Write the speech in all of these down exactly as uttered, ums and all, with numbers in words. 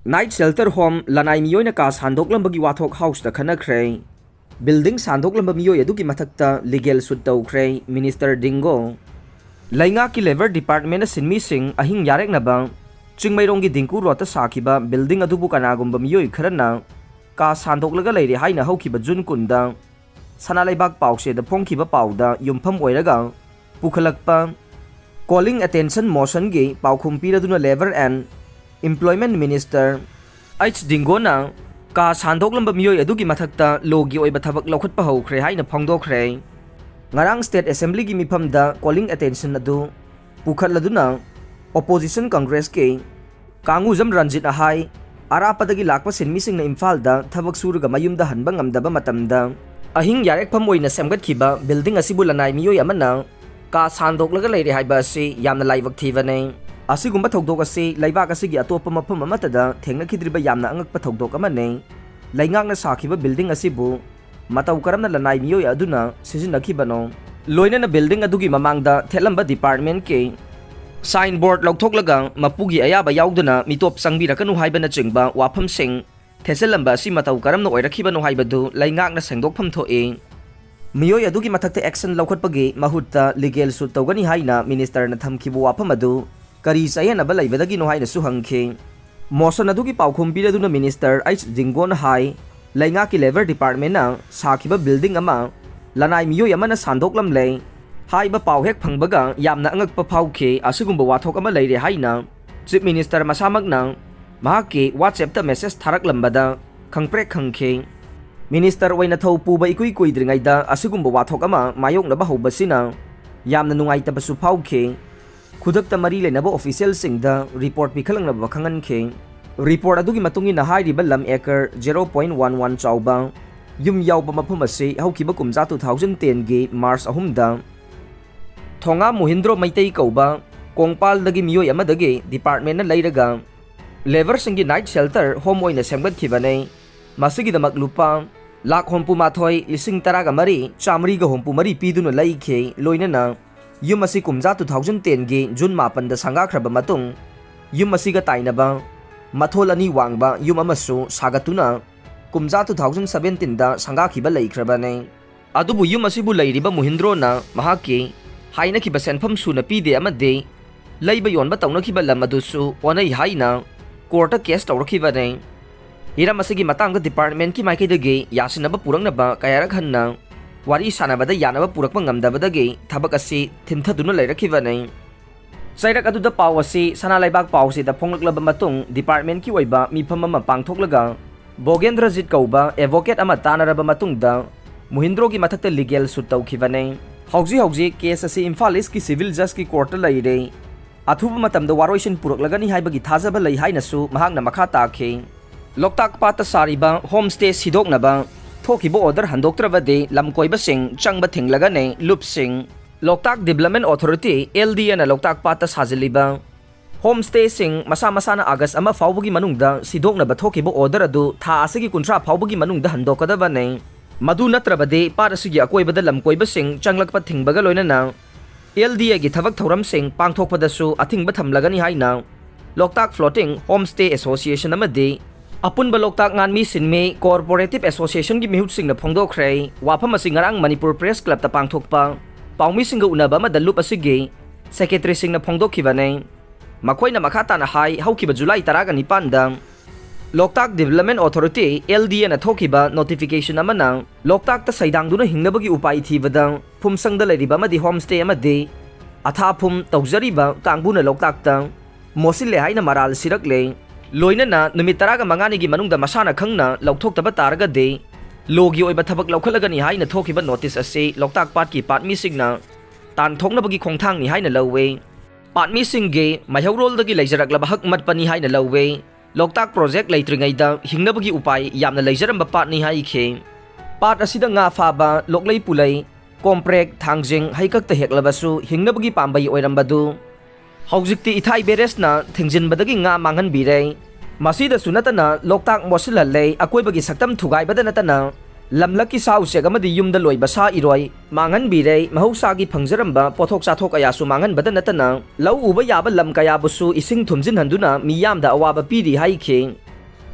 Night shelter home ꯂꯅꯥꯏ ꯃꯤꯑꯣꯏꯅ ꯀꯥ ꯁꯥꯟꯗꯣꯛꯂꯝꯕꯒꯤ ꯋꯥꯊꯣꯛ House ꯇ ꯈꯟꯅꯈ꯭ꯔꯦ꯫ Building ꯁꯥꯟꯗꯣꯛꯂꯝꯕ ꯃꯤꯑꯣꯏ ꯑꯗꯨꯒꯤ ꯃꯊꯛꯇ legal suit ꯇꯧꯈ꯭ꯔꯦ Minister ꯗꯤꯡꯒꯣ꯫ ꯂꯩꯉꯥꯛꯀꯤ Labour Department ꯅ ꯁꯤꯟꯃꯤꯁꯤꯡ ꯑꯍꯤꯡ ꯌꯥꯔꯦꯛꯅꯕ ꯆꯤꯡꯃꯩꯔꯣꯡꯒꯤ ꯗꯤꯡꯀꯨ Road ꯇ ꯁꯥꯈꯤꯕ building ꯑꯗꯨꯕꯨ ꯀꯅꯥꯒꯨꯝꯕ ꯃꯤꯑꯣꯏ ꯈꯔꯅ ꯀꯥ ꯁꯥꯟꯗꯣꯛꯂꯒ ꯂꯩꯔꯦ ꯍꯥꯏꯅ ꯍꯧꯈꯤꯕ June ꯀꯨꯟꯗ ꯁꯅꯥ ꯂꯩꯕꯥꯛ ꯄꯥꯎꯆꯦꯗ ꯐꯣꯡꯈꯤꯕ ꯄꯥꯎꯗ ꯌꯨꯝꯐꯝ ꯑꯣꯏꯔꯒ ꯄꯨꯈꯠꯂꯛꯄ Calling Attention Motion ꯒꯤ ꯄꯥꯎꯈꯨꯝ ꯄꯤꯔꯗꯨꯅ Labour and Employment Minister H ꯗꯤꯡꯒꯣꯅ ꯀꯥ ꯁꯥꯟꯗꯣꯛꯂꯝꯕ ꯃꯤꯑꯣꯏ ꯑꯗꯨꯒꯤ ꯃꯊꯛꯇ law ꯒꯤ ꯑꯣꯏꯕ ꯊꯕꯛ ꯂꯧꯈꯠꯄ ꯍꯧꯈ꯭ꯔꯦ ꯍꯥꯏꯅ ꯐꯣꯡꯗꯣꯛꯈ꯭ꯔꯦ꯫ ꯉꯔꯥꯡ State Assembly ꯒꯤ ꯃꯤꯐꯝꯗ calling attention ꯑꯗꯨ ꯄꯨꯈꯠꯂꯗꯨꯅ Opposition Congress ꯀꯤ ꯀꯥꯡꯉꯨꯖꯝ ꯔꯟꯖꯤꯠꯅ ꯍꯥꯏ, ꯑꯔꯥꯞꯄꯗꯒꯤ ꯂꯥꯛꯄ ꯁꯤꯟꯃꯤꯁꯤꯡꯅ ꯏꯝꯐꯥꯜꯗ ꯊꯕꯛ ꯁꯨꯔꯒ ꯃꯌꯨꯝꯗ ꯍꯟꯕ ꯉꯝꯗꯕ ꯃꯇꯝꯗ ꯑꯍꯤꯡ ꯌꯥꯔꯦꯛꯐꯝ ꯑꯣꯏꯅ ꯁꯦꯝꯒꯠꯈꯤꯕ building ꯑꯁꯤꯕꯨ ꯂꯅꯥꯏ ꯃꯤꯑꯣꯏ ꯑꯃꯅ ꯀꯥ ꯁꯥꯟꯗꯣꯛꯂꯒ ꯂꯩꯔꯦ ꯍꯥꯏꯕ ꯑꯁꯤ ꯌꯥꯝꯅ ꯂꯥꯏꯕꯛ ꯊꯤꯕꯅꯤ꯫ ꯑꯁꯤꯒꯨꯝꯕ ꯊꯧꯗꯣꯛ ꯑꯁꯤ ꯂꯩꯕꯥꯛ ꯑꯁꯤꯒꯤ ꯑꯇꯣꯞꯄ ꯃꯐꯝ ꯑꯃꯠꯇꯗ ꯊꯦꯡꯅꯈꯤꯗ꯭ꯔꯤꯕ ꯌꯥꯝꯅ ꯑꯉꯛꯄ ꯊꯧꯗꯣꯛ ꯑꯃꯅꯤ꯫ ꯂꯩꯉꯥꯛꯅ ꯁꯥꯈꯤꯕ building ꯑꯁꯤꯕꯨ ꯃꯇꯧ ꯀꯔꯝꯅ ꯂꯅꯥꯏ ꯃꯤꯑꯣꯏ ꯑꯗꯨꯅ ꯁꯤꯖꯤꯟꯅꯈꯤꯕꯅꯣ? ꯂꯣꯏꯅꯅ building ꯑꯗꯨꯒꯤ ꯃꯃꯥꯡꯗ ꯊꯦꯠꯂꯝꯕ department ꯀꯤ sign board ꯂꯧꯊꯣꯛꯂꯒ ꯃꯄꯨꯒꯤ ꯑꯌꯥꯕ ꯌꯥꯎꯗꯅ ꯃꯤꯇꯣꯞ ꯆꯪꯕꯤꯔꯛꯀꯅꯨ ꯍꯥꯏꯕꯅꯆꯤꯡꯕ ꯋꯥꯐꯝꯁꯤꯡ ꯊꯦꯠꯆꯜꯂꯝꯕ ꯑꯁꯤ ꯃꯇꯧ ꯀꯔꯝꯅ ꯑꯣꯏꯔꯛꯈꯤꯕꯅꯣ ꯍꯥꯏꯕꯗꯨ ꯂꯩꯉꯥꯛꯅ ꯁꯦꯡꯗꯣꯛꯐꯝ ꯊꯣꯛꯏ꯫ ꯃꯤꯑꯣꯏ ꯑꯗꯨꯒꯤ ꯃꯊꯛꯇ action ꯂꯧꯈꯠꯄꯒꯤ ꯃꯍꯨꯠꯇ legal suit ꯇꯧꯒꯅꯤ ꯍꯥꯏꯅ Minister ꯅ ꯊꯝꯈꯤꯕ ꯋꯥꯐꯝ ꯑꯗꯨ ꯀꯔꯤ ꯆꯌꯦꯠꯅꯕ ꯂꯩꯕꯗꯒꯤꯅꯣ ꯍꯥꯏꯅꯁꯨ ꯍꯪꯈꯤ꯫ Motion ꯑꯗꯨꯒꯤ ꯄꯥꯎꯈꯨꯝ ꯄꯤꯔꯗꯨꯅ Minister ꯑꯩꯆ ꯗꯤꯡꯒꯣꯅ ꯍꯥꯏ, ꯂꯩꯉꯥꯛꯀꯤ Labour Department ꯅ ꯁꯥꯈꯤꯕ building ꯑꯃ ꯂꯅꯥꯏ ꯃꯤꯑꯣꯏ ꯑꯃꯅ ꯁꯥꯟꯗꯣꯛꯂꯝꯂꯦ꯫ ꯍꯥꯏꯕ ꯄꯥꯎ ꯍꯦꯛ ꯐꯪꯕꯒ ꯌꯥꯝꯅ ꯑꯉꯛꯄ ꯐꯥꯎꯈꯤ꯫ ꯑꯁꯤꯒꯨꯝꯕ ꯋꯥꯊꯣꯛ ꯑꯃ ꯂꯩꯔꯦ ꯍꯥꯏꯅ Chief Minister ꯃꯁꯥꯃꯛꯅ ꯃꯍꯥꯛꯀꯤ WhatsApp ꯇ message ꯊꯥꯔꯛꯂꯝꯕꯗ ꯈꯪꯄ꯭ꯔꯦꯛ ꯈꯪꯈꯤ꯫ Minister ꯑꯣꯏꯅ ꯊꯧ ꯄꯨꯕ ꯏꯀꯨꯏ ꯀꯨꯏꯗ꯭ꯔꯤꯉꯩꯗ ꯑꯁꯤꯒꯨꯝꯕ ꯋꯥꯊꯣꯛ ꯑꯃ ꯃꯥꯌꯣꯛꯅꯕ ꯍꯧꯕꯁꯤꯅ ꯌꯥꯝꯅ ꯅꯨꯡꯉꯥꯏꯇꯕꯁꯨ ꯐꯥꯎꯈꯤ꯫ ꯈꯨꯗꯛꯇ ꯃꯔꯤ ꯂꯩꯅꯕ official ꯁꯤꯡꯗ report ꯄꯤꯈꯠꯂꯛꯅꯕ ꯈꯪꯍꯟꯈꯤ꯫ Report ꯑꯗꯨꯒꯤ ꯃꯇꯨꯡ ꯏꯟꯅ ꯍꯥꯏꯔꯤꯕ ꯂꯝ acre zero point one one ꯆꯥꯎꯕ ꯌꯨꯝ ꯌꯥꯎꯕ ꯃꯐꯝ ꯑꯁꯤ ꯍꯧꯈꯤꯕ ꯀꯨꯝꯖꯥ two thousand ten ꯒꯤ March ꯑꯍꯨꯝꯗ ꯊꯣꯉꯥ ꯃꯣꯍꯤꯟꯗ꯭ꯔꯣ ꯃꯩꯇꯩ ꯀꯧꯕ ꯀꯣꯡꯄꯥꯜꯗꯒꯤ ꯃꯤꯑꯣꯏ ꯑꯃꯗꯒꯤ department ꯅ ꯂꯩꯔꯒ labour ꯁꯤꯡꯒꯤ night shelter home ꯑꯣꯏꯅ ꯁꯦꯝꯒꯠꯈꯤꯕꯅꯤ꯫ ꯃꯁꯤꯒꯤꯗꯃꯛ ꯂꯨꯄꯥ ꯂꯥꯈ ꯍꯨꯝꯐꯨ ꯃꯥꯊꯣꯏ ꯂꯤꯁꯤꯡ ꯇꯔꯥꯒ ꯃꯔꯤ ꯆꯥꯃꯔꯤꯒ ꯍꯨꯝꯐꯨ ꯃꯔꯤ ꯄꯤꯗꯨꯅ ꯂꯩꯈꯤ꯫ ꯂꯣꯏꯅꯅ ꯌꯨꯝ ꯑꯁꯤ ꯀꯨꯝꯖꯥ two thousand ten ꯒꯤ June ꯃꯥꯄꯟꯗ ꯁꯪꯒꯥꯈ꯭ꯔꯕ ꯃꯇꯨꯡ ꯌꯨꯝ ꯑꯁꯤꯒ ꯇꯥꯏꯅꯕ ꯃꯊꯣꯜ ꯑꯅꯤ ꯋꯥꯡꯕ ꯌꯨꯝ ꯑꯃꯁꯨ ꯁꯥꯒꯠꯇꯨꯅ ꯀꯨꯝꯖꯥ two thousand seventeen ꯗ ꯁꯪꯒꯥꯈꯤꯕ ꯂꯩꯈ꯭ꯔꯕꯅꯤ꯫ ꯑꯗꯨꯕꯨ ꯌꯨꯝ ꯑꯁꯤꯕꯨ ꯂꯩꯔꯤꯕ ꯃꯨꯍꯤꯟꯗ꯭ꯔꯣꯅ ꯃꯍꯥꯛꯀꯤ ꯍꯥꯏꯅꯈꯤꯕ ꯁꯦꯟꯐꯝ ꯁꯨꯅ ꯄꯤꯗꯦ ꯑꯃꯗꯤ ꯂꯩꯕ ꯌꯣꯟꯕ ꯇꯧꯅꯈꯤꯕ ꯂꯝ ꯑꯗꯨꯁꯨ ꯑꯣꯟꯅꯩ ꯍꯥꯏꯅ ꯀꯣꯔꯠꯇ ꯀꯦꯁ ꯇꯧꯔꯛꯈꯤꯕꯅꯤ꯫ ꯍꯤꯔꯝ ꯑꯁꯤꯒꯤ ꯃꯇꯥꯡꯗ ꯗꯤꯄꯥꯔꯠꯃꯦꯟꯠꯀꯤ ꯃꯥꯏꯀꯩꯗꯒꯤ ꯌꯥꯁꯤꯟꯅꯕ ꯄꯨꯔꯛꯅꯕ ꯀꯌꯥꯔꯛ ꯍꯟꯅ ꯋꯥꯔꯤ ꯁꯥꯟꯅꯕꯗ ꯌꯥꯅꯕ ꯄꯨꯔꯛꯄ ꯉꯝꯗꯕꯗꯒꯤ ꯊꯕꯛ ꯑꯁꯤ ꯊꯤꯟꯊꯗꯨꯅ ꯂꯩꯔꯛꯈꯤꯕꯅꯤ꯫ ꯆꯩꯔꯛ ꯑꯗꯨꯗ ꯄꯥꯎ ꯑꯁꯤ ꯁꯅꯥ ꯂꯩꯕꯥꯛ ꯄꯥꯎꯆꯦꯗ ꯐꯣꯡꯂꯛꯂꯕ ꯃꯇꯨꯡ ꯗꯤꯄꯥꯔꯠꯃꯦꯟꯠꯀꯤ ꯑꯣꯏꯕ ꯃꯤꯐꯝ ꯑꯃ ꯄꯥꯡꯊꯣꯛꯂꯒ ꯚꯣꯒꯦꯟꯗ꯭ꯔꯖꯤꯠ ꯀꯧꯕ ꯑꯦꯗꯚꯣꯀꯦꯠ ꯑꯃ ꯇꯥꯟꯅꯔꯕ ꯃꯇꯨꯡꯗ ꯃꯨꯍꯤꯟꯗ꯭ꯔꯣꯒꯤ ꯃꯊꯛꯇ ꯂꯤꯒꯦꯜ ꯁꯨꯠ ꯇꯧꯈꯤꯕꯅꯤ꯫ ꯍꯧꯖꯤꯛ ꯍꯧꯖꯤꯛ ꯀꯦꯁ ꯑꯁꯤ ꯏꯝꯐꯥꯜ ꯏꯁꯀꯤ ꯁꯤꯚꯤꯜ ꯖꯁꯀꯤ ꯀꯣꯔꯠꯇ ꯂꯩꯔꯦ꯫ ꯑꯊꯨꯕ ꯃꯇꯝꯗ ꯋꯥꯔꯣꯏꯁꯤꯟ ꯄꯨꯔꯛꯂꯒꯅꯤ ꯍꯥꯏꯕꯒꯤ ꯊꯥꯖꯕ ꯂꯩ ꯍꯥꯏꯅꯁꯨ ꯃꯍꯥꯛꯅ ꯃꯈꯥ ꯇꯥꯈꯤ꯫ ꯂꯣꯛꯇꯥꯛ ꯄꯥꯠꯇ ꯁꯥꯔꯤꯕ ꯍꯣꯝ ꯁ꯭ꯇꯦ ꯁꯤꯗꯣꯛꯅꯕ ꯊꯣꯛꯈꯤꯕ ꯑꯣꯔꯗꯔ ꯍꯟꯗꯣꯛꯇ꯭ꯔꯕꯗꯤ ꯂꯝꯀꯣꯏꯕꯁꯤꯡ ꯆꯪꯕ ꯊꯤꯡꯂꯒꯅꯤ ꯂꯨꯞꯁꯤꯡ꯫ ꯂꯣꯛꯇꯥꯛ ꯗꯤꯕ꯭ꯂꯞꯃꯦꯟ ꯑꯣꯊꯣꯔꯤꯇꯤ, ꯑꯦꯜ ꯗꯤ ꯑꯦꯅ ꯂꯣꯛꯇꯥꯛ ꯄꯥꯠꯇ ꯁꯥꯖꯤꯜꯂꯤꯕ ꯍꯣꯝ ꯁ꯭ꯇꯦꯁꯤꯡ ꯃꯁꯥ ꯃꯁꯥꯅ ꯑꯥꯒꯁ ꯑꯃ ꯐꯥꯎꯕꯒꯤ ꯃꯅꯨꯡꯗ ꯁꯤꯗꯣꯛꯅꯕ ꯊꯣꯛꯈꯤꯕ ꯑꯣꯔꯗꯔ ꯑꯗꯨ ꯊꯥ ꯑꯁꯤꯒꯤ ꯀꯨꯟꯊ꯭ꯔꯥ ꯐꯥꯎꯕꯒꯤ ꯃꯅꯨꯡꯗ ꯍꯟꯗꯣꯛꯀꯗꯕꯅꯤ꯫ ꯃꯗꯨ ꯅꯠꯇ꯭ꯔꯕꯗꯤ ꯄꯥꯠ ꯑꯁꯤꯒꯤ ꯑꯀꯣꯏꯕꯗ ꯂꯝꯀꯣꯏꯕꯁꯤꯡ ꯆꯪꯂꯛꯄ ꯊꯤꯡꯕꯒ ꯂꯣꯏꯅꯅ ꯑꯦꯜ ꯗꯤ ꯑꯦꯒꯤ ꯊꯕꯛ ꯊꯧꯔꯝꯁꯤꯡ ꯄꯥꯡꯊꯣꯛꯄꯗꯁꯨ ꯑꯊꯤꯡꯕ ꯊꯝꯂꯒꯅꯤ ꯍꯥꯏꯅ ꯂꯣꯛꯇꯥꯛ ꯐ꯭ꯂꯣꯇꯤꯡ ꯍꯣꯝ ꯁ꯭ꯇꯦ ꯑꯦꯁꯣꯁꯤꯌꯦꯁꯟ ꯑꯃꯗꯤ ꯑꯄꯨꯟꯕ ꯂꯣꯛꯇꯥꯛ ꯉꯥꯟꯃꯤ ꯁꯤꯟꯃꯤ ꯀꯣꯑꯣꯄꯔꯦꯇꯤꯚ ꯑꯦꯁꯣꯁꯤꯌꯦꯁꯟꯒꯤ ꯃꯤꯍꯨꯠꯁꯤꯡꯅ ꯐꯣꯡꯗꯣꯛꯈ꯭ꯔꯦ꯫ ꯋꯥꯐꯝ ꯑꯁꯤ ꯉꯔꯥꯡ ꯃꯅꯤꯄꯨꯔ ꯄ꯭ꯔꯦꯁ ꯀ꯭ꯂꯕꯇ ꯄꯥꯡꯊꯣꯛꯄ ꯄꯥꯎꯃꯤꯁꯤꯡꯒ ꯎꯅꯕ ꯑꯃꯗ ꯂꯨꯞ ꯑꯁꯤꯒꯤ ꯁꯦꯀ꯭ꯔꯦꯇꯔꯤꯁꯤꯡꯅ ꯐꯣꯡꯗꯣꯛꯈꯤꯕꯅꯤ꯫ ꯃꯈꯣꯏꯅ ꯃꯈꯥ ꯇꯥꯅ ꯍꯥꯏ, ꯍꯧꯈꯤꯕ ꯖꯨꯂꯥꯏ ꯇꯔꯥꯒ ꯅꯤꯄꯥꯟꯗ ꯂꯣꯛꯇꯥꯛ ꯗꯤꯕ꯭ꯂꯞꯃꯦꯟ ꯑꯣꯊꯣꯔꯤꯇꯤ, ꯑꯦꯜ ꯗꯤ ꯑꯦꯅ ꯊꯣꯛꯈꯤꯕ ꯅꯣꯇꯤꯐꯤꯀꯦꯁꯟ ꯑꯃꯅ ꯂꯣꯛꯇꯥꯛꯇ ꯁꯩꯗꯥꯡꯗꯨꯅ ꯍꯤꯡꯅꯕꯒꯤ ꯎꯄꯥꯏ ꯊꯤꯕꯗ ꯐꯨꯝꯁꯪꯗ ꯂꯩꯔꯤꯕ ꯑꯃꯗꯤ ꯍꯣꯝ ꯁ꯭ꯇꯦ ꯑꯃꯗꯤ ꯑꯊꯥꯐꯨꯝ ꯇꯧꯖꯔꯤꯕ ꯀꯥꯡꯕꯨꯅ ꯂꯣꯛꯇꯥꯛꯇ ꯃꯣꯠꯁꯤꯜꯂꯦ ꯍꯥꯏꯅ ꯃꯔꯥꯜ ꯁꯤꯔꯛꯂꯦ꯫ ꯂꯣꯏꯅꯅ ꯅꯨꯃꯤꯠ ꯇꯔꯥꯒ ꯃꯉꯥꯅꯤꯒꯤ ꯃꯅꯨꯡꯗ ꯃꯁꯥꯅ ꯈꯪꯅ ꯂꯧꯊꯣꯛꯇꯕ ꯇꯥꯔꯒꯗꯤ ꯂꯣꯒꯤ ꯑꯣꯏꯕ ꯊꯕꯛ ꯂꯧꯈꯠꯂꯒꯅꯤ ꯍꯥꯏꯅ ꯊꯣꯛꯈꯤꯕ ꯅꯣꯇꯤꯁ ꯑꯁꯤ ꯂꯣꯛꯇꯥꯛ ꯄꯥꯠꯀꯤ ꯄꯥꯠꯃꯤꯁꯤꯡꯅ ꯇꯥꯟꯊꯣꯛꯅꯕꯒꯤ ꯈꯣꯡꯊꯥꯡꯅꯤ ꯍꯥꯏꯅ ꯂꯧꯏ꯫ ꯄꯥꯠꯃꯤꯁꯤꯡꯒꯤ ꯃꯩꯍꯧꯔꯣꯜꯗꯒꯤ ꯂꯩꯖꯔꯛꯂꯕ ꯍꯛ ꯃꯠꯄꯅꯤ ꯍꯥꯏꯅ ꯂꯧꯏ꯫ ꯂꯣꯛꯇꯥꯛ ꯄ꯭ꯔꯣꯖꯦꯛ ꯂꯩꯇ꯭ꯔꯤꯉꯩꯗ ꯍꯤꯡꯅꯕꯒꯤ ꯎꯄꯥꯏ ꯌꯥꯝꯅ ꯂꯩꯖꯔꯝꯕ ꯄꯥꯠꯅꯤ ꯍꯥꯏꯈꯤ꯫ ꯄꯥꯠ ꯑꯁꯤꯗ ꯉꯥ ꯐꯥꯕ, ꯂꯣꯛꯂꯩ ꯄꯨꯂꯩ, ꯀꯣꯝꯄ꯭ꯔꯦꯛ, ꯊꯥꯡꯖꯤꯡ, ꯍꯩꯀꯛꯇ ꯍꯦꯛꯂꯕꯁꯨ ꯍꯤꯡꯅꯕꯒꯤ ꯄꯥꯝꯕꯩ ꯑꯣꯏꯔꯝꯕꯗꯨ ꯍꯧꯖꯤꯛꯇꯤ ꯏꯊꯥꯏ ꯕꯦꯔꯦꯖꯅ ꯊꯤꯡꯖꯤꯟꯕꯗꯒꯤ ꯉꯥ ꯃꯥꯡꯍꯟꯕꯤꯔꯦ꯫ ꯃꯁꯤꯗꯁꯨ ꯅꯠꯇꯅ ꯂꯣꯛꯇꯥꯛ ꯃꯣꯠꯁꯤꯜꯍꯜꯂꯦ, ꯑꯀꯣꯏꯕꯒꯤ ꯁꯛꯇꯝ ꯊꯨꯒꯥꯏꯕꯗ ꯅꯠꯇꯅ ꯂꯝꯂꯛꯀꯤ ꯁꯥ ꯎꯆꯦꯛ ꯑꯃꯗꯤ ꯌꯨꯝꯗ ꯂꯣꯏꯕ ꯁꯥ ꯏꯔꯣꯏ ꯃꯥꯡꯍꯟꯕꯤꯔꯦ꯫ ꯃꯍꯧꯁꯥꯒꯤ ꯐꯪꯖꯔꯝꯕ ꯄꯣꯠꯊꯣꯛ ꯆꯥꯊꯣꯛ ꯀꯌꯥꯁꯨ ꯃꯥꯡꯍꯟꯕꯗ ꯅꯠꯇꯅ ꯂꯧ ꯎꯕ ꯌꯥꯕ ꯂꯝ ꯀꯌꯥꯕꯨꯁꯨ ꯏꯁꯤꯡ ꯊꯨꯝꯖꯤꯟꯍꯟꯗꯨꯅ ꯃꯤꯌꯥꯝꯗ ꯑꯋꯥꯕ ꯄꯤꯔꯤ ꯍꯥꯏꯈꯤ꯫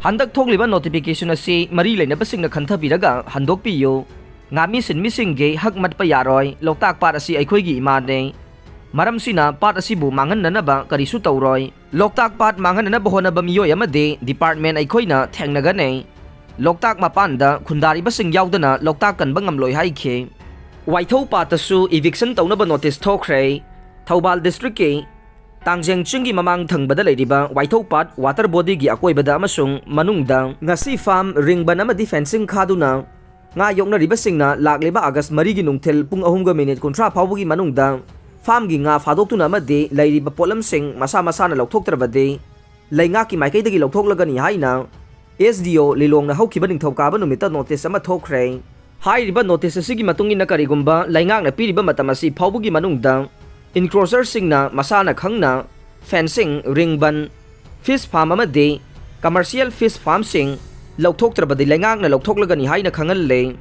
ꯍꯟꯗꯛ ꯊꯣꯛꯂꯤꯕ ꯅꯣꯇꯤꯐꯤꯀꯦꯁꯟ ꯑꯁꯤ ꯃꯔꯤ ꯂꯩꯅꯕꯁꯤꯡꯅ ꯈꯟꯊꯕꯤꯔꯒ ꯍꯟꯗꯣꯛꯄꯤꯌꯨ꯫ ꯉꯥꯃꯤ ꯁꯤꯟꯃꯤꯁꯤꯡꯒꯤ ꯍꯛ ꯃꯠꯄ ꯌꯥꯔꯣꯏ꯫ ꯂꯣꯛꯇꯥꯛ ꯄꯥꯠ ꯑꯁꯤ ꯑꯩꯈꯣꯏꯒꯤ ꯏꯃꯥꯅꯦ꯫ ꯃꯔꯝꯁꯤꯅ ꯄꯥꯠ ꯑꯁꯤꯕꯨ ꯃꯥꯡꯍꯟꯅꯅꯕ ꯀꯔꯤꯁꯨ ꯇꯧꯔꯣꯏ꯫ ꯂꯣꯛꯇꯥꯛ ꯄꯥꯠ ꯃꯥꯡꯍꯟꯅꯅꯕ ꯍꯣꯠꯅꯕ ꯃꯤꯑꯣꯏ ꯑꯃꯗꯤ ꯗꯤꯄꯥꯔꯠꯃꯦꯟ ꯑꯩꯈꯣꯏꯅ ꯊꯦꯡꯅꯒꯅꯤ꯫ ꯂꯣꯛꯇꯥꯛ ꯃꯄꯥꯟꯗ ꯈꯨꯟꯗꯥꯔꯤꯕꯁꯤꯡ ꯌꯥꯎꯗꯅ ꯂꯣꯛꯇꯥꯛ ꯀꯟꯕ ꯉꯝꯂꯣꯏ ꯍꯥꯏꯈꯤ꯫ ꯋꯥꯏꯊꯧ ꯄꯥꯠꯇꯁꯨ ꯏꯚꯤꯛꯁꯟ ꯇꯧꯅꯕ ꯅꯣꯇꯤꯁ ꯊꯣꯛꯈ꯭ꯔꯦ꯫ ꯊꯧꯕꯥꯜ ꯗꯤꯁꯇ꯭ꯔꯤꯛꯀꯤ ꯇꯥꯡꯖꯦꯡ ꯆꯤꯡꯒꯤ ꯃꯃꯥꯡ ꯊꯪꯕꯗ ꯂꯩꯔꯤꯕ ꯋꯥꯏꯊꯧ ꯄꯥꯠ ꯋꯥꯇꯔ ꯕꯣꯗꯤꯒꯤ ꯑꯀꯣꯏꯕꯗ ꯑꯃꯁꯨꯡ ꯃꯅꯨꯡꯗ ꯉꯁꯤ ꯐꯥꯝ, ꯔꯤꯡꯕꯟ ꯑꯃꯗꯤ ꯐꯦꯟꯁꯤꯡ ꯈꯥꯗꯨꯅ ꯉꯥ ꯌꯣꯛꯅꯔꯤꯕꯁꯤꯡꯅ ꯂꯥꯛꯂꯤꯕ ꯑꯥꯒꯁ ꯃꯔꯤꯒꯤ ꯅꯨꯡꯊꯤꯜ ꯄꯨꯡ ꯑꯍꯨꯝꯒ ꯃꯤꯅꯤꯠ ꯀꯨꯟꯊ꯭ꯔꯥ ꯐꯥꯎꯕꯒꯤ ꯃꯅꯨꯡꯗ ꯐꯥꯝꯒꯤ ꯉꯥ ꯐꯥꯗꯣꯛꯇꯨꯅ ꯑꯃꯗꯤ ꯂꯩꯔꯤꯕ ꯄꯣꯠꯂꯝꯁꯤꯡ ꯃꯁꯥ ꯃꯁꯥꯅ ꯂꯧꯊꯣꯛꯇ꯭ꯔꯕꯗꯤ ꯂꯩꯉꯥꯛꯀꯤ ꯃꯥꯏꯀꯩꯗꯒꯤ ꯂꯧꯊꯣꯛꯂꯒꯅꯤ ꯍꯥꯏꯅ ꯑꯦꯁ ꯗꯤ ꯑꯣ ꯂꯤꯂꯣꯡꯅ ꯍꯧꯈꯤꯕ ꯅꯤꯡꯊꯧꯀꯥꯕ ꯅꯨꯃꯤꯠꯇ ꯅꯣꯇꯤꯁ ꯑꯃ ꯊꯣꯛꯈ꯭ꯔꯦ꯫ ꯍꯥꯏꯔꯤꯕ ꯅꯣꯇꯤꯁ ꯑꯁꯤꯒꯤ ꯃꯇꯨꯡ ꯏꯟꯅ ꯀꯔꯤꯒꯨꯝꯕ ꯂꯩꯉꯥꯛꯅ ꯄꯤꯔꯤꯕ ꯃꯇꯝ ꯑꯁꯤ ꯐꯥꯎꯕꯒꯤ ꯃꯅꯨꯡꯗ ꯏꯟꯀ꯭ꯔꯣꯆꯔꯁꯤꯡꯅ ꯃꯁꯥꯅ ꯈꯪꯅ ꯐꯦꯟꯁꯤꯡ, ꯔꯤꯡꯕꯟ, ꯐꯤꯁ ꯐꯥꯝ ꯑꯃꯗꯤ ꯀꯃꯔꯁꯤꯌꯦꯜ ꯐꯤꯁ ꯐꯥꯝꯁꯤꯡ ꯂꯧꯊꯣꯛꯇ꯭ꯔꯕꯗꯤ ꯂꯩꯉꯥꯛꯅ ꯂꯧꯊꯣꯛꯂꯒꯅꯤ ꯍꯥꯏꯅ ꯈꯪꯍꯜꯂꯦ꯫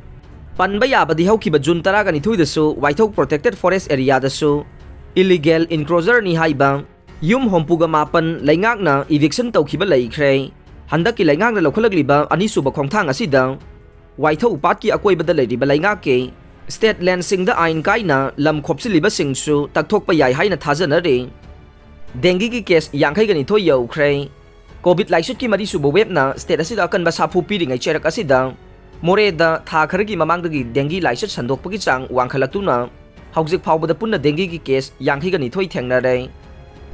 ꯄꯟꯕ ꯌꯥꯕꯗꯤ ꯍꯧꯈꯤꯕ ꯖꯨꯟ ꯇꯔꯥꯒ ꯅꯤꯊꯣꯏꯗꯁꯨ ꯋꯥꯏꯊꯧ ꯄ꯭ꯔꯣꯇꯦꯛꯇꯦꯠ ꯐꯣꯔꯦꯁ ꯑꯦꯔꯤꯌꯥꯗꯁꯨ ꯏꯂꯤꯒꯦꯜ ꯏꯟꯀ꯭ꯔꯣꯆꯔꯅꯤ ꯍꯥꯏꯕ ꯌꯨꯝ ꯍꯨꯝꯐꯨꯒ ꯃꯥꯄꯟ ꯂꯩꯉꯥꯛꯅ ꯏꯚꯤꯛꯁꯟ ꯇꯧꯈꯤꯕ ꯂꯩꯈ꯭ꯔꯦ꯫ ꯍꯟꯗꯛꯀꯤ ꯂꯩꯉꯥꯛꯅ ꯂꯧꯈꯠꯂꯛꯂꯤꯕ ꯑꯅꯤꯁꯨꯕ ꯈꯣꯡꯊꯥꯡ ꯑꯁꯤꯗ ꯋꯥꯏꯊꯧ ꯄꯥꯠꯀꯤ ꯑꯀꯣꯏꯕꯗ ꯂꯩꯔꯤꯕ ꯂꯩꯉꯥꯛꯀꯤ ꯁ꯭ꯇꯦꯠ ꯂꯦꯟꯁꯤꯡꯗ ꯑꯥꯏꯟ ꯀꯥꯏꯅ ꯂꯝ ꯈꯣꯞꯆꯤꯜꯂꯤꯕꯁꯤꯡꯁꯨ ꯇꯛꯊꯣꯛꯄ ꯌꯥꯏ ꯍꯥꯏꯅ ꯊꯥꯖꯅꯔꯤ꯫ ꯗꯦꯡꯒꯤꯒꯤ ꯀꯦꯁ ꯌꯥꯡꯈꯩꯒ ꯅꯤꯊꯣꯏ ꯌꯧꯈ꯭ꯔꯦ꯫ ꯀꯣꯚꯤꯗ ꯂꯥꯏꯆꯠꯀꯤ ꯃꯔꯤꯁꯨꯕ ꯋꯦꯕꯅ ꯁ꯭ꯇꯦꯠ ꯑꯁꯤꯗ ꯑꯀꯟꯕ ꯁꯥꯐꯨ ꯄꯤꯔꯤꯉꯩ ꯆꯩꯔꯛ ꯑꯁꯤꯗ ꯃꯣꯔꯦꯗ ꯊꯥ ꯈꯔꯒꯤ ꯃꯃꯥꯡꯗꯒꯤ ꯗꯦꯡꯒꯤ ꯂꯥꯏꯆꯠ ꯁꯟꯗꯣꯛꯄꯒꯤ ꯆꯥꯡ ꯋꯥꯡꯈꯠꯂꯛꯇꯨꯅ ꯍꯧꯖꯤꯛ ꯐꯥꯎꯕꯗ ꯄꯨꯟꯅ ꯗꯦꯡꯒꯤꯒꯤ ꯀꯦꯁ ꯌꯥꯡꯈꯩꯒ ꯅꯤꯊꯣꯏ ꯊꯦꯡꯅꯔꯦ꯫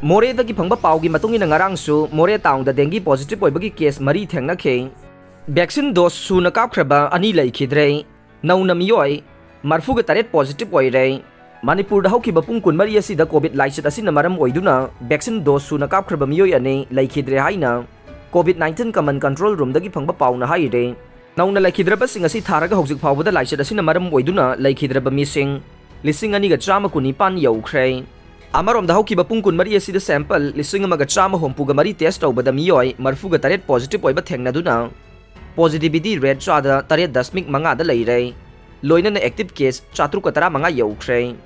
ꯃꯣꯔꯦꯗꯒꯤ ꯐꯪꯕ ꯄꯥꯎꯒꯤ ꯃꯇꯨꯡ ꯏꯟꯅ ꯉꯔꯥꯡꯁꯨ ꯃꯣꯔꯦ ꯇꯥꯎꯟꯗ ꯗꯦꯡꯒꯤ ꯄꯣꯖꯤꯇꯤꯚ ꯑꯣꯏꯕꯒꯤ ꯀꯦꯁ ꯃꯔꯤ ꯊꯦꯡꯅꯈꯤ꯫ ꯚꯦꯛꯁꯤꯟ ꯗꯣꯁ ꯁꯨꯅ ꯀꯥꯞꯈ꯭ꯔꯕ ꯑꯅꯤ ꯂꯩꯈꯤꯗ꯭ꯔꯦ꯫ ꯅꯧꯅ ꯃꯤꯑꯣꯏ ꯃꯔꯐꯨꯒ ꯇꯔꯦꯠ ꯄꯣꯖꯤꯇꯤꯚ ꯑꯣꯏꯔꯦ꯫ ꯃꯅꯤꯄꯨꯔꯗ ꯍꯧꯈꯤꯕ ꯄꯨꯡ ꯀꯨꯟꯃꯔꯤ ꯑꯁꯤꯗ ꯀꯣꯚꯤꯗ ꯂꯥꯏꯆꯠ ꯑꯁꯤꯅ ꯃꯔꯝ ꯑꯣꯏꯗꯨꯅ ꯚꯦꯛꯁꯤꯟ ꯗꯣꯁ ꯁꯨꯅ ꯀꯥꯞꯈ꯭ꯔꯕ ꯃꯤꯑꯣꯏ ꯑꯅꯤ ꯂꯩꯈꯤꯗ꯭ꯔꯦ ꯍꯥꯏꯅ ꯀꯣꯚꯤꯗ ꯅꯥꯏꯟꯇꯤꯟ ꯀꯃꯟ ꯀꯟꯇ꯭ꯔꯣꯜ ꯔꯨꯝꯗꯒꯤ ꯐꯪꯕ ꯄꯥꯎꯅ ꯍꯥꯏꯔꯦ꯫ ꯅꯧꯅ ꯂꯩꯈꯤꯗ꯭ꯔꯕꯁꯤꯡ ꯑꯁꯤ ꯊꯥꯔꯒ ꯍꯧꯖꯤꯛ ꯐꯥꯎꯕꯗ ꯂꯥꯏꯆꯠ ꯑꯁꯤꯅ ꯃꯔꯝ ꯑꯣꯏꯗꯨꯅ ꯂꯩꯈꯤꯗ꯭ꯔꯕ ꯃꯤꯁꯤꯡ ꯂꯤꯁꯤꯡ ꯑꯅꯤꯒ ꯆꯥꯝꯃ ꯀꯨꯟꯅꯤꯄꯥꯟ ꯌꯧꯈ꯭ꯔꯦ꯫ ꯑꯃꯔꯣꯝꯗ ꯍꯧꯈꯤꯕ ꯄꯨꯡ ꯀꯨꯟꯃꯔꯤ ꯑꯁꯤꯗ ꯁꯦꯝꯄꯜ ꯂꯤꯁꯤꯡ ꯑꯃꯒ ꯆꯥꯝꯃ ꯍꯨꯝꯐꯨꯒ ꯃꯔꯤ ꯇꯦꯁ ꯇꯧꯕꯗ ꯃꯤꯑꯣꯏ ꯃꯔꯐꯨꯒ ꯇꯔꯦꯠ ꯄꯣꯖꯤꯇꯤꯚ ꯑꯣꯏꯕ ꯊꯦꯡꯅꯗꯨꯅ Positivity rate ꯆꯥꯗ ꯇꯔꯦꯠ ꯗꯁꯃꯤꯛ ꯃꯉꯥꯗ ꯂꯩꯔꯦ꯫ ꯂꯣꯏꯅꯅ active case ꯆꯥꯇ꯭ꯔꯨꯛꯀ ꯇꯔꯥꯃꯉꯥ ꯌꯧꯈ꯭ꯔꯦ꯫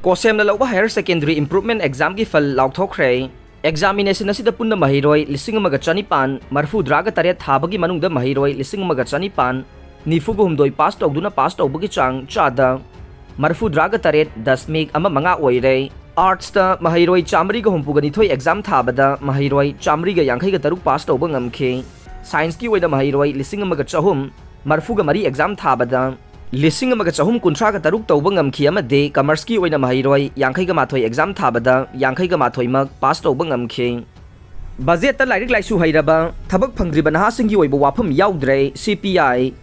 ꯀꯣꯁꯦꯝꯅ ꯂꯧꯕ higher secondary improvement examꯒꯤ ꯐꯜ ꯂꯥꯎꯊꯣꯛꯈ꯭ꯔꯦ꯫ Examination ꯑꯁꯤꯗ ꯄꯨꯟꯅ ꯃꯍꯩꯔꯣꯏ ꯂꯤꯁꯤꯡ ꯑꯃꯒ ꯆꯅꯤꯄꯥꯟ ꯃꯔꯐꯨꯇꯔꯥꯒ ꯇꯔꯦꯠ ꯊꯥꯕꯒꯤ ꯃꯅꯨꯡꯗ ꯃꯍꯩꯔꯣꯏ ꯂꯤꯁꯤꯡ ꯑꯃꯒ ꯆꯅꯤꯄꯥꯟ ꯅꯤꯐꯨꯒ ꯍꯨꯝꯗꯣꯏ pass ꯇꯧꯗꯨꯅ pass ꯇꯧꯕꯒꯤ ꯆꯥꯡ ꯆꯥꯗ ꯃꯔꯐꯨꯇꯔꯥꯒ ꯇꯔꯦꯠ ꯗꯁꯃꯤꯛ ꯑꯃ ꯃꯉꯥ ꯑꯣꯏꯔꯦ꯫ Artsꯇ ꯃꯍꯩꯔꯣꯏ ꯆꯥꯃꯔꯤꯒ ꯍꯨꯝꯐꯨꯒ ꯅꯤꯊꯣꯏ exam ꯊꯥꯕꯗ ꯃꯍꯩꯔꯣꯏ ꯆꯥꯃꯔꯤꯒ ꯌꯥꯡꯈꯩꯒ ꯇꯔꯨꯛ pass ꯇꯧꯕ ꯉꯝꯈꯤ꯫ Scienceꯀꯤ ꯑꯣꯏꯅ ꯃꯍꯩꯔꯣꯏ ꯂꯤꯁꯤꯡ ꯑꯃꯒ ꯆꯍꯨꯝ ꯃꯔꯐꯨꯒ ꯃꯔꯤ exam ꯊꯥꯕꯗ ꯂꯤꯁꯤꯡ ꯑꯃꯒ ꯆꯍꯨꯝ ꯀꯨꯟꯊ꯭ꯔꯥꯒ ꯇꯔꯨꯛ ꯇꯧꯕ ꯉꯝꯈꯤ ꯑꯃꯗꯤ Commerceꯀꯤ ꯑꯣꯏꯅ ꯃꯍꯩꯔꯣꯏ ꯌꯥꯡꯈꯩꯒ ꯃꯥꯊꯣꯏ exam ꯊꯥꯕꯗ ꯌꯥꯡꯈꯩꯒ ꯃꯥꯊꯣꯏꯃꯛ pass ꯇꯧꯕ ꯉꯝꯈꯤ꯫ Budgetꯇ ꯂꯥꯏꯔꯤꯛ ꯂꯥꯏꯁꯨ ꯍꯩꯔꯕ ꯊꯕꯛ ꯐꯪꯗ꯭ꯔꯤꯕ ꯅꯍꯥꯁꯤꯡꯒꯤ ꯑꯣꯏꯕ ꯋꯥꯐꯝ ꯌꯥꯎꯗ꯭ꯔꯦ, CPI꯫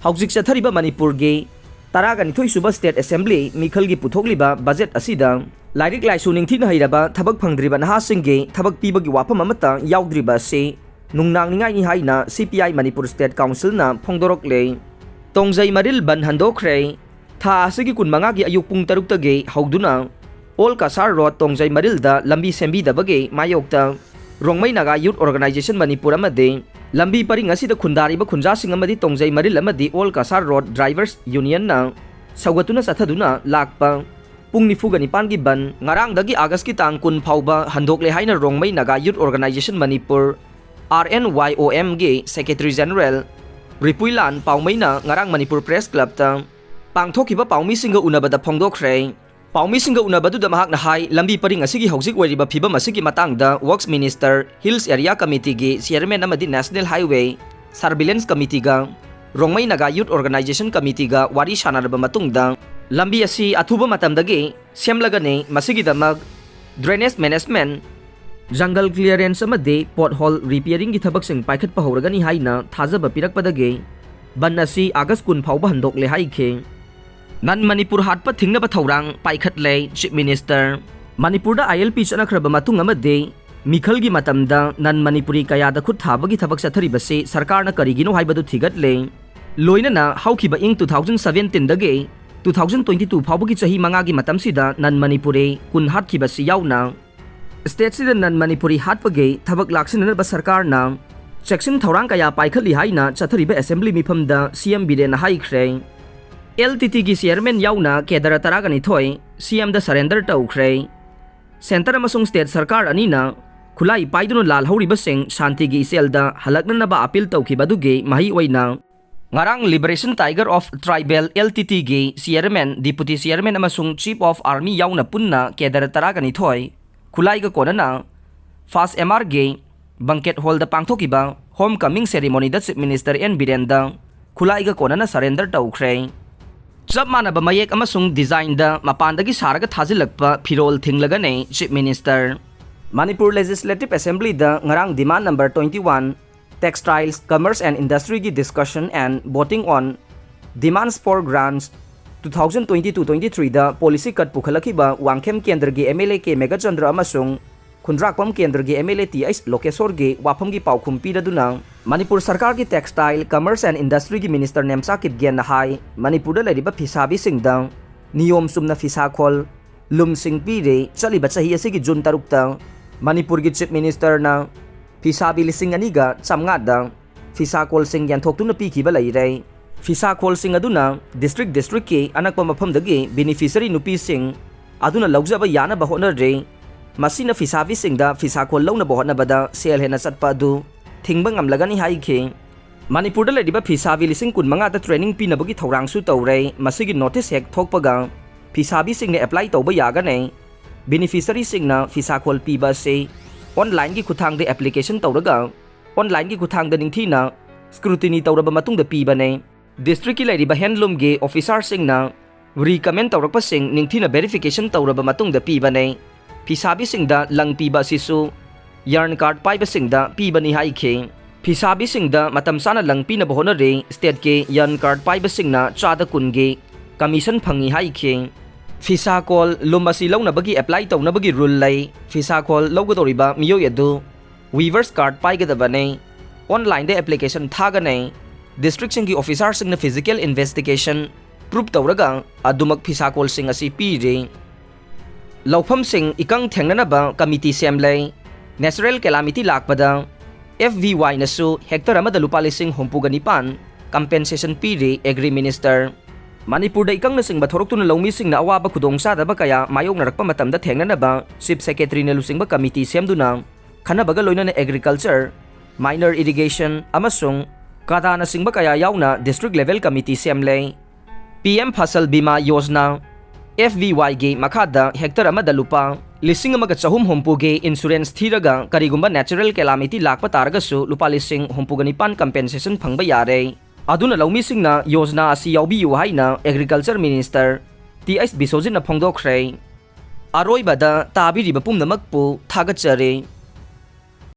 ꯍꯧꯖꯤꯛ ꯆꯠꯊꯔꯤꯕ ꯃꯅꯤꯄꯨꯔꯒꯤ ꯇꯔꯥꯒ ꯅꯤꯊꯣꯏ ꯁꯨꯕ State Assembly ꯃꯤꯈꯜꯒꯤ ꯄꯨꯊꯣꯛꯂꯤꯕ budget ꯑꯁꯤꯗ ꯂꯥꯏꯔꯤꯛ ꯂꯥꯏꯁꯨ ꯅꯤꯡꯊꯤꯅ ꯍꯩꯔꯕ ꯊꯕꯛ ꯐꯪꯗ꯭ꯔꯤꯕ ꯅꯍꯥꯁꯤꯡꯒꯤ ꯊꯕꯛ ꯄꯤꯕꯒꯤ ꯋꯥꯐꯝ ꯑꯃꯠꯇ ꯌꯥꯎꯗ꯭ꯔꯤꯕ ꯑꯁꯤ ꯅꯨꯡꯅꯥꯡꯅꯤꯡꯉꯥꯏꯅꯤ ꯍꯥꯏꯅ CPI ꯃꯅꯤꯄꯨꯔ State Councilꯅ ꯐꯣꯡꯗꯣꯔꯛꯂꯦ꯫ ꯇꯣꯡꯖꯩ ꯃꯔꯤꯜ ꯕꯟ ꯍꯟꯗꯣꯛꯈ꯭ꯔꯦ꯫ ꯊꯥ ꯑꯁꯤꯒꯤ ꯀꯨꯟꯃꯉꯥꯒꯤ ꯑꯌꯨꯛ ꯄꯨꯡ ꯇꯔꯨꯛꯇꯒꯤ ꯍꯧꯗꯨꯅ Old Cachar Road ꯇꯣꯡꯖꯩ ꯃꯔꯤꯜꯗ ꯂꯝꯕꯤ ꯁꯦꯝꯕꯤꯗꯕꯒꯤ ꯃꯥꯌꯣꯛꯇ ꯔꯣꯡꯃꯩ ꯅꯥꯒꯥ Youth Organization ꯃꯅꯤꯄꯨꯔ ꯑꯃꯗꯤ ꯂꯝꯕꯤ ꯄꯔꯤꯡ ꯑꯁꯤꯗ ꯈꯨꯟꯗꯥꯔꯤꯕ ꯈꯨꯟꯖꯥꯁꯤꯡ ꯑꯃꯗꯤ ꯇꯣꯡꯖꯩ ꯃꯔꯤꯜ ꯑꯃꯗꯤ Old Cachar Road Drivers Unionꯅ ꯁꯧꯒꯠꯇꯨꯅ ꯆꯠꯊꯗꯨꯅ ꯂꯥꯛꯄ ꯄꯨꯡ ꯅꯤꯐꯨꯒ ꯅꯤꯄꯥꯟꯒꯤ ꯕꯟ ꯉꯔꯥꯡꯗꯒꯤ Augustꯀꯤ ꯇꯥꯡ ꯀꯨꯟ ꯐꯥꯎꯕ ꯍꯟꯗꯣꯛꯂꯦ ꯍꯥꯏꯅ Rongmei Naga Youth Organization Manipur, RNYOMꯒꯤ Secretary General ꯔꯤꯄꯨꯏꯂꯥꯟ ꯄꯥꯎꯃꯩꯅ ꯉꯔꯥꯡ ꯃꯅꯤꯄꯨꯔ Press Clubꯇ ꯄꯥꯡꯊꯣꯛꯈꯤꯕ ꯄꯥꯎꯃꯤꯁꯤꯡꯒ ꯎꯅꯕꯗ ꯐꯣꯡꯗꯣꯛꯈ꯭ꯔꯦ꯫ ꯄꯥꯎꯃꯤꯁꯤꯡꯒ ꯎꯅꯕꯗꯨꯗ ꯃꯍꯥꯛꯅ ꯍꯥꯏ, ꯂꯝꯕꯤ ꯄꯔꯤꯡ ꯑꯁꯤꯒꯤ ꯍꯧꯖꯤꯛ ꯑꯣꯏꯔꯤꯕ ꯐꯤꯕꯝ ꯑꯁꯤꯒꯤ ꯃꯇꯥꯡꯗ Works Minister, Hills Area Committeeꯒꯤ Chairman ꯑꯃꯗꯤ National Highway Surveillance Committeeꯒ Rongmei Naga Youth Organization Committeeꯒ ꯋꯥꯔꯤ ꯁꯥꯟꯅꯔꯕ ꯃꯇꯨꯡꯗ ꯂꯝꯕꯤ ꯑꯁꯤ ꯑꯊꯨꯕ ꯃꯇꯝꯗꯒꯤ ꯁꯦꯝꯂꯒꯅꯤ꯫ ꯃꯁꯤꯒꯤꯗꯃꯛ drainage management, jungle clearance ꯑꯃꯗꯤ pothole repairingꯒꯤ ꯊꯕꯛꯁꯤꯡ ꯄꯥꯏꯈꯠꯄ ꯍꯧꯔꯒꯅꯤ ꯍꯥꯏꯅ ꯊꯥꯖꯕ ꯄꯤꯔꯛꯄꯗꯒꯤ ꯕꯟ ꯑꯁꯤ August ꯀꯨꯟ ꯐꯥꯎꯕ ꯍꯟꯗꯣꯛꯂꯦ ꯍꯥꯏꯈꯤ꯫ ꯅꯟ ꯃꯅꯤꯄꯨꯔ ꯍꯥꯠꯄ ꯊꯤꯡꯅꯕ ꯊꯧꯔꯥꯡ ꯄꯥꯏꯈꯠꯂꯦ꯫ Chief Minister, ꯃꯅꯤꯄꯨꯔꯗ ILP ꯆꯠꯅꯈ꯭ꯔꯕ ꯃꯇꯨꯡ ꯑꯃꯗꯤ ꯃꯤꯈꯜꯒꯤ ꯃꯇꯝꯗ ꯅꯟ ꯃꯅꯤꯄꯨꯔꯤ ꯀꯌꯥꯗ ꯈꯨꯠ ꯊꯥꯕꯒꯤ ꯊꯕꯛ ꯆꯠꯊꯔꯤꯕꯁꯤ ꯁꯔꯀꯥꯔꯅ ꯀꯔꯤꯒꯤꯅꯣ ꯍꯥꯏꯕꯗꯨ ꯊꯤꯒꯠꯂꯦ꯫ ꯂꯣꯏꯅꯅ ꯍꯧꯈꯤꯕ ꯏꯪ two thousand seventeenꯗꯒꯤ two thousand twenty two ꯐꯥꯎꯕꯒꯤ ꯆꯍꯤ ꯃꯉꯥꯒꯤ ꯃꯇꯝꯁꯤꯗ ꯅꯟ ꯃꯅꯤꯄꯨꯔꯤ ꯀꯨꯟ ꯍꯥꯠꯈꯤꯕꯁꯤ ꯌꯥꯎꯅ stateꯁꯤꯗ ꯅꯟ ꯃꯅꯤꯄꯨꯔꯤ ꯍꯥꯠꯄꯒꯤ ꯊꯕꯛ ꯂꯥꯛꯁꯤꯟꯅꯅꯕ ꯁꯔꯀꯥꯔꯅ ꯆꯦꯛꯁꯤꯟ ꯊꯧꯔꯥꯡ ꯀꯌꯥ ꯄꯥꯏꯈꯠꯂꯤ ꯍꯥꯏꯅ ꯆꯠꯊꯔꯤꯕ assembly ꯃꯤꯐꯝꯗ C M ꯕꯤꯔꯦꯟꯅ ꯍꯥꯏꯈ꯭ꯔꯦ꯫ L T Tꯒꯤ chairman ꯌꯥꯎꯅ cadre ꯇꯔꯥꯒ ꯅꯤꯊꯣꯏ C M ꯗ surrender ꯇꯧꯈ꯭ꯔꯦ꯫ Centre ꯑꯃꯁꯨꯡ state ꯁꯔꯀꯥꯔ ꯑꯅꯤꯅ ꯈꯨꯠꯂꯥꯏ ꯄꯥꯏꯗꯨꯅ ꯂꯥꯜꯍꯧꯔꯤꯕꯁꯤꯡ ꯁꯥꯟꯇꯤꯒꯤ ꯏꯆꯦꯜꯗ ꯍꯜꯂꯛꯅꯅꯕ appeal ꯇꯧꯈꯤꯕ ꯑꯗꯨꯒꯤ ꯃꯍꯩ ꯑꯣꯏꯅ, ꯉꯔꯥꯡ Liberation Tiger of Tribal, L T Tꯒꯤ chairman, deputy chairman ꯑꯃꯁꯨꯡ chief of army ꯌꯥꯎꯅ ꯄꯨꯟꯅ cadre ꯇꯔꯥꯒ ꯅꯤꯊꯣꯏ ꯈꯨꯠꯂꯥꯏꯒ ꯀꯣꯟꯅꯅ first M Rꯒꯤ banquet hallꯗ ꯄꯥꯡꯊꯣꯛꯈꯤꯕ home coming ceremonyꯗ Chief Minister N ꯕꯤꯔꯦꯟꯗ ꯈꯨꯠꯂꯥꯏꯒ ꯀꯣꯟꯅꯅ surrender ꯇꯧꯈ꯭ꯔꯦ꯫ ꯆꯞ ꯃꯥꯟꯅꯕ ꯃꯌꯦꯛ ꯑꯃꯁꯨꯡ designꯗ ꯃꯄꯥꯟꯗꯒꯤ ꯁꯥꯔꯒ ꯊꯥꯖꯤꯜꯂꯛꯄ ꯐꯤꯔꯣꯜ ꯊꯤꯡꯂꯒꯅꯤ Chief Minister꯫ Manipur Legislative Assemblyꯗ ꯉꯔꯥꯡ demand number twenty one, Textiles, Commerce and Industryꯒꯤ discussion and voting on demands for grants two thousand twenty-two twenty-threeꯗ policy cut ꯄꯨꯈꯠꯂꯛꯈꯤꯕ Wangkhem ꯀꯦꯟꯗ꯭ꯔꯒꯤ M L A K Meghachandra ꯑꯃꯁꯨꯡ ꯈꯨꯟꯗ꯭ꯔꯥꯛꯄꯝ ꯀꯦꯟꯗ꯭ꯔꯒꯤ M L A T H ꯂꯣꯀꯦꯁꯣꯔꯒꯤ ꯋꯥꯐꯝꯒꯤ ꯄꯥꯎꯈꯨꯝ ꯄꯤꯔꯗꯨꯅ, ꯃꯅꯤꯄꯨꯔ ꯁꯔꯀꯥꯔꯒꯤ Textile, Commerce and Industryꯒꯤ Minister Nemcha ꯀꯤꯞꯒꯦꯟꯅ ꯍꯥꯏ, ꯃꯅꯤꯄꯨꯔꯗ ꯂꯩꯔꯤꯕ ꯐꯤꯁꯥꯕꯤꯁꯤꯡꯗ ꯅꯤꯌꯣꯝ ꯆꯨꯝꯅ ꯐꯤꯁꯥꯈꯣꯜ, ꯂꯨꯝꯁꯤꯡ ꯄꯤꯔꯦ, ꯆꯠꯂꯤꯕ ꯆꯍꯤ ꯑꯁꯤꯒꯤ ꯖꯨꯟ ꯇꯔꯨꯛꯇ ꯃꯅꯤꯄꯨꯔꯒꯤ Chief Ministerꯅ ꯐꯤꯁꯥꯕꯤ ꯂꯤꯁꯤꯡ ꯑꯅꯤꯒ ꯆꯥꯝꯃꯉꯥꯗ ꯐꯤꯁꯥꯈꯣꯜꯁꯤꯡ ꯌꯦꯟꯊꯣꯛꯇꯨꯅ ꯄꯤꯈꯤꯕ ꯂꯩꯔꯦ꯫ ꯐꯤꯁꯥꯈꯣꯜꯁꯤꯡ ꯑꯗꯨꯅ district districtꯀꯤ ꯑꯅꯛꯄ ꯃꯐꯝꯗꯒꯤ beneficiary ꯅꯨꯄꯤꯁꯤꯡ ꯑꯗꯨꯅ ꯂꯧꯖꯕ ꯌꯥꯅꯕ ꯍꯣꯠꯅꯔꯦ꯫ ꯃꯁꯤꯅ ꯐꯤꯁꯥꯕꯤꯁꯤꯡꯗ ꯐꯤꯁꯥꯈꯣꯜ ꯂꯧꯅꯕ ꯍꯣꯠꯅꯕꯗ ꯁꯦꯜ ꯍꯦꯟꯅ ꯆꯠꯄ ꯑꯗꯨ ꯊꯤꯡꯕ ꯉꯝꯂꯒꯅꯤ ꯍꯥꯏꯈꯤ꯫ ꯃꯅꯤꯄꯨꯔꯗ ꯂꯩꯔꯤꯕ ꯐꯤꯁꯥꯕꯤ ꯂꯤꯁꯤꯡ ꯀꯨꯟꯃꯉꯥꯗ training ꯄꯤꯅꯕꯒꯤ ꯊꯧꯔꯥꯡꯁꯨ ꯇꯧꯔꯦ꯫ ꯃꯁꯤꯒꯤ notice ꯍꯦꯛ ꯊꯣꯛꯄꯒ ꯐꯤꯁꯥꯕꯤꯁꯤꯡꯅ apply ꯇꯧꯕ ꯌꯥꯒꯅꯤ꯫ Beneficiaryꯁꯤꯡꯅ ꯐꯤꯁꯥꯈꯣꯜ ꯄꯤꯕ ꯑꯁꯤ onlineꯒꯤ ꯈꯨꯠꯊꯥꯡꯗ application ꯇꯧꯔꯒ onlineꯒꯤ ꯈꯨꯠꯊꯥꯡꯗ ꯅꯤꯡꯊꯤꯅ scrutiny ꯇꯧꯔꯕ ꯃꯇꯨꯡꯗ ꯄꯤꯕꯅꯦ꯫ Districtꯀꯤ ꯂꯩꯔꯤꯕ handloomꯒꯤ officerꯁꯤꯡꯅ recommend ꯇꯧꯔꯛꯄꯁꯤꯡ ꯅꯤꯡꯊꯤꯅ verification ꯇꯧꯔꯕ ꯃꯇꯨꯡꯗ ꯄꯤꯕꯅꯦ꯫ ꯐꯤꯁꯥꯕꯤꯁꯤꯡꯗ ꯂꯪ ꯄꯤꯕ ꯑꯁꯤꯁꯨ yarn card ꯄꯥꯏꯕꯁꯤꯡꯗ ꯄꯤꯕꯅꯤ ꯍꯥꯏꯈꯤ꯫ ꯐꯤꯁꯥꯕꯤꯁꯤꯡꯗ ꯃꯇꯝ ꯆꯥꯅ ꯂꯪ ꯄꯤꯅꯕ ꯍꯣꯠꯅꯔꯤ꯫ Stateꯀꯤ yarn card ꯄꯥꯏꯕꯁꯤꯡꯅ ꯆꯥꯗ ꯀꯨꯟꯒꯤ commission ꯐꯪꯏ ꯍꯥꯏꯈꯤ꯫ ꯐꯤꯁꯥꯀꯣꯜ ꯂꯨꯝ ꯑꯁꯤ ꯂꯧꯅꯕꯒꯤ apply ꯇꯧꯅꯕꯒꯤ rule ꯂꯩ꯫ ꯐꯤꯁꯥꯀꯣꯜ ꯂꯧꯒꯗꯧꯔꯤꯕ ꯃꯤꯑꯣꯏ ꯑꯗꯨ weavers card ꯄꯥꯏꯒꯗꯕꯅꯤ꯫ Onlineꯗ application ꯊꯥꯒꯅꯤ꯫ Districtꯁꯤꯡꯒꯤ officerꯁꯤꯡꯅ physical investigation proof ꯇꯧꯔꯒ ꯑꯗꯨꯃꯛ ꯐꯤꯁꯥꯀꯣꯜꯁꯤꯡ ꯑꯁꯤ ꯄꯤꯔꯤ꯫ ꯂꯧꯐꯝꯁꯤꯡ ꯏꯀꯪ ꯊꯦꯡꯅꯅꯕ committee ꯁꯦꯝꯂꯦ꯫ Natural calamity ꯂꯥꯛꯄꯗ FVYꯅꯁꯨ hectare ꯑꯃꯗ ꯂꯨꯄꯥ ꯂꯤꯁꯤꯡ ꯍꯨꯝꯐꯨꯒ ꯅꯤꯄꯥꯟ compensation ꯄꯤꯔꯤ꯫ Agri Minister꯫ ꯃꯅꯤꯄꯨꯔꯗ ꯏꯀꯪꯅꯆꯤꯡꯕ ꯊꯣꯔꯛꯇꯨꯅ ꯂꯧꯃꯤꯁꯤꯡꯅ ꯑꯋꯥꯕ ꯈꯨꯗꯣꯡꯆꯥꯗꯕ ꯀꯌꯥ ꯃꯥꯌꯣꯛꯅꯔꯛꯄ ꯃꯇꯝꯗ ꯊꯦꯡꯅꯅꯕ Chief Secretaryꯅ ꯂꯨꯆꯤꯡꯕ committee ꯁꯦꯝꯗꯨꯅ ꯈꯟꯅꯕꯒ ꯂꯣꯏꯅꯅ agriculture, minor irrigation ꯑꯃꯁꯨꯡ ꯀꯥꯗꯥꯅꯆꯤꯡꯕ ꯀꯌꯥ ꯌꯥꯎꯅ district level committee ꯁꯦꯝꯂꯦ꯫ PM Fasal Bima Yojana, FVYꯒꯤ ꯃꯈꯥꯗ hectare ꯑꯃꯗ ꯂꯨꯄꯥ ꯂꯤꯁꯤꯡ ꯑꯃꯒ ꯆꯍꯨꯝ ꯍꯨꯝꯐꯨꯒꯤ insurance ꯊꯤꯔꯒ ꯀꯔꯤꯒꯨꯝꯕ natural calamity ꯂꯥꯛꯄ ꯇꯥꯔꯒꯁꯨ ꯂꯨꯄꯥ ꯂꯤꯁꯤꯡ ꯍꯨꯝꯐꯨꯒ ꯅꯤꯄꯥꯟ compensation ꯐꯪꯕ ꯌꯥꯔꯦ꯫ ꯑꯗꯨꯅ ꯂꯧꯃꯤꯁꯤꯡꯅ ꯌꯣꯖꯅꯥ ꯑꯁꯤ ꯌꯥꯎꯕꯤꯌꯨ ꯍꯥꯏꯅ Agriculture Minister ꯇꯤ ꯑꯩꯆ ꯕꯤꯁꯣꯖꯤꯠꯅ ꯐꯣꯡꯗꯣꯛꯈ꯭ꯔꯦ꯫ ꯑꯔꯣꯏꯕꯗ ꯇꯥꯕꯤꯔꯤꯕ ꯄꯨꯝꯅꯃꯛꯄꯨ ꯊꯥꯒꯠꯆꯔꯤ꯫